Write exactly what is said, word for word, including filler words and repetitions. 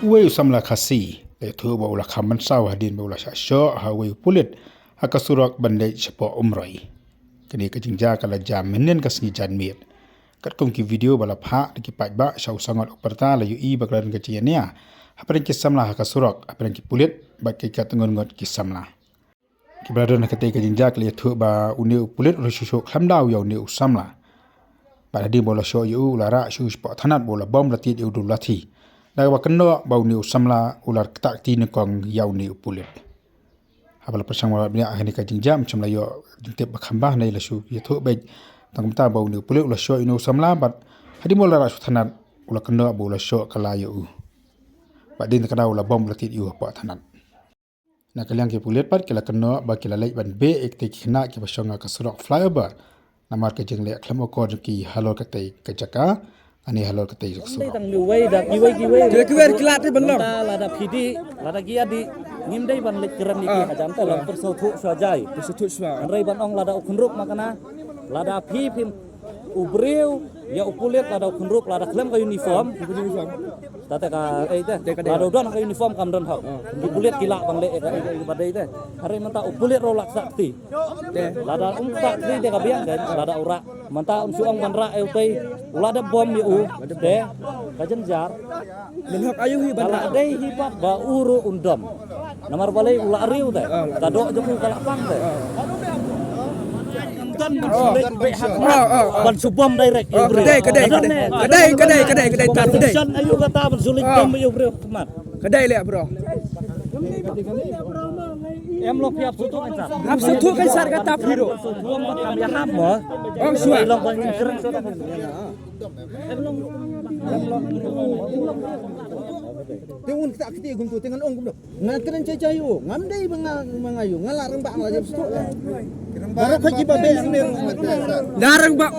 Uwei u samla Khasi la ïathuh ba u la kham mynsaw hadien ba u la shah shoh ha uwei u pulit ha ka surok ban leit shapoh Umroi. Kane ka jingjia ka la jia mynhynnin ka sngi janmiet. Katkum ki video ba la phah da ki paidbah sha u sangot u pyrta la ïohi ba ka la don ka jingïania hapdeng ki samla ha ka surok, hapdeng ki pulit bad ki katto ngut ngut ki samla. Kiba la don ha katei ka jingjia ki la ïathuh ba une u pulit u la shu shoh khlem daw ïa une u samla. Bad hadien ba u la shoh ïa u, u la rah shuh shapoh thanat bad u la bom la tied ïa u da u lathi. Da kaba kynnoh ba une u samla u la ktah kti nyngkong ïa une u pulit. Haba la pyrshang ban bniah ha kane ka jingjia, ym shym la ïoh jingtip ba kham bha, hynrei la shu ïathuh beit tang kumta ba une u pulit u la shoh ïa une u samla bad hadien ba u la rah shuh thanat u la kynnoh ba u la shoh kylla ïa u. Bad hadien kata u la bom u la tied ïa u hapoh thanat. Na ka liang ki pulit pat ki la kynnoh ba ki la leit ban beh ïa kitei ki khynnah kiba shong ha ka surok flyover. Namar ka jingleh khlem akor jong ki halor katei ka jaka, ani halor katei ka surok. Dei tang uwei da kiwei kiwei. Kiwei kiwei ki la dei ban long. Lada phi dih, lada ki ïa dih, ngim dei ban leit kren ïa ki. Ah. Hajan te long pyrsngewthuh shuwa jai. Pyrsngewthuh shuwa. Hynrei ban ong lada u khynruk ma kane, lada phi phim u briew ïa u pulit lada u khynruk lada khlem ka uniform. Uniform. Tata ka, eh, te. Te ka dei. Lada u don ka uniform kam don hok. Ah. Ki pulit ki lah ban leh, eh, ka, eh, ka, ba dei te. Hynrei mynta u pulit ruh la ktah kti. Te. Lada um ktah kti te ka biang te, lada u rah. Mynta un shu ong ban rah ïa utei, u la dep bom ïa u. Te ka jynjar. Don hok aïu hi ban rah. Ka la dei hi pat ba u ruh un dom. Namar balei u la riew te. Ah. Ka doh jong u ka la pang te. Ah. Don ban shu leit beh ha. Ah, ah, ah. Ban shu bom direct. Ah, ka dei, ka dei, ka dei. Ka dei, ka dei, ka dei, ka dei, ka dei. Position aïu kata ban shu leit bom ïa u briew khmat. Ka dei leh, bro. Em long phi ap suthu kan sar. Ap suthu kan sar kata phi ruh. Suthu am ba kam ïa ham mo. Ong shuwa. Long ban kren shuwa. Te un ktah kti kumtu te ngan ong kumno. Nga kren jai jai u. Ngam dei ba nga, ba nga ïu. Nga la rangbah nga la jam stok. Baroh ka jiba be. Nga rangbah.